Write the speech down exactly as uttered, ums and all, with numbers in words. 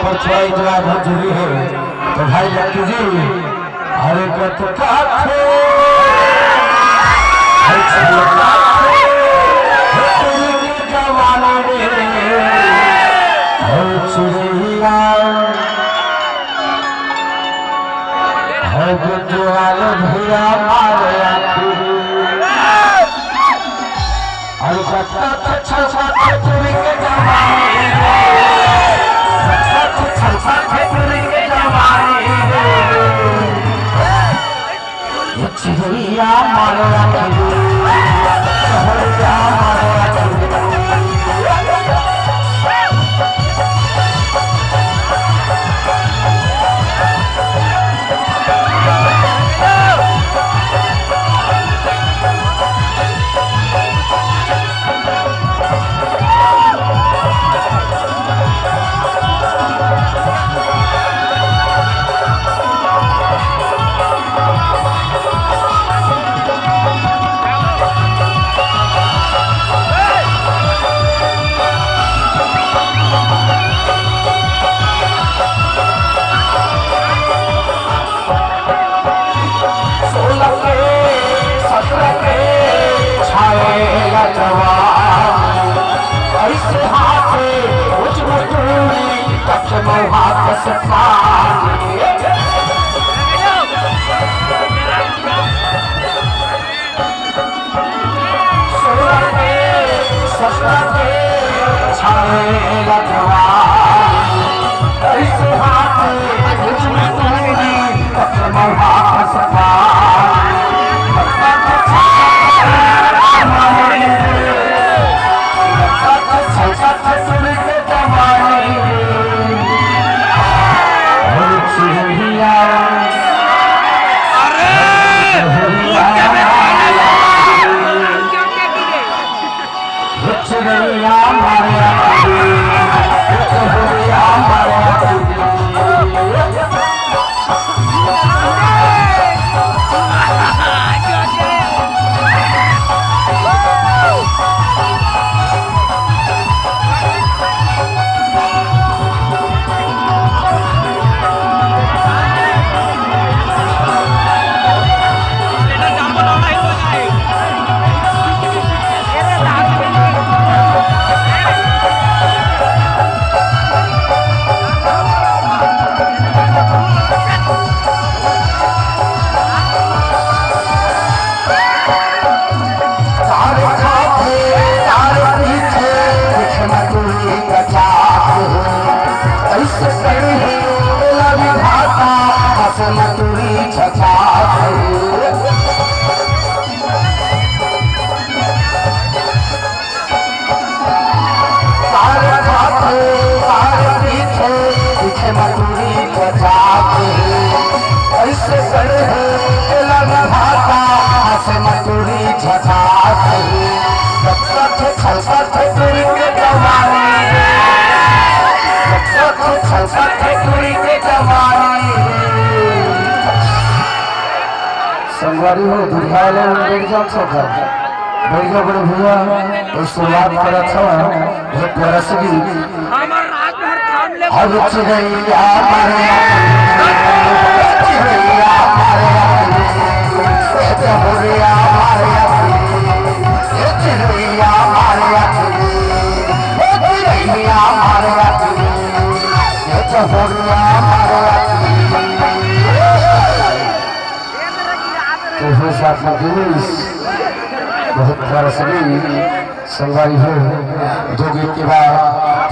थोड़ा enjoy बहुत जरूरी है। तो भाई लक्की जी, अरे गत काथे, अरे छलकाथे, हे तेरी की जवानी रे, हे चिड़िया, हे गुंजवाल भैया मारे आखिरी। अरे बच्चा छछा छछा तुरी के जवानी रे। बच्चा छछा छछा तुरी के जवानी रे। ये चिड़िया मारे आखिरी। चिड़िया मारे आखिरी। सोलह के, सत्रह के, छाए ला जवान। ऐसे हाथे उजबुतूरी, कख मौहा कस पान। सोलह के, सत्रह के, छाए ला जवान। ऐसे हाथे उजबुतूरी, कख मौहा कस पान। तार खाथे, तार पीथे, देखे मटुरी का जात हो। ऐसे पड़ी है, तेला विधाता, हंस मटुरी छछात हो। तार खाथे, तार पीथे, पीथे मटुरी बजाथे। ऐसे करे हे, तेला विधाता, हंसे मटुरी छछाथे। छलकत हे, छलकत हे तुरी के जवानी। छलकत हे, छलकत हे तुरी के जवानी। संगवारी हो, दुधिया वाले मन बैठ जाओ, सब घर बैठ जाओ, बड़े भैया, तो शुरुआत करत हवन एक बरस गीत। हमर रात भर थाम ले। अब चिड़ैया मारे, चिड़ैया मारे, ए चहुरिया मारे, ए चिड़ैया मारे, ए चिड़ैया मारे, ए चहुरिया मारे। तो हो साथ में बहुत बरस गीत। संगवारी हो, दो गीत के बाद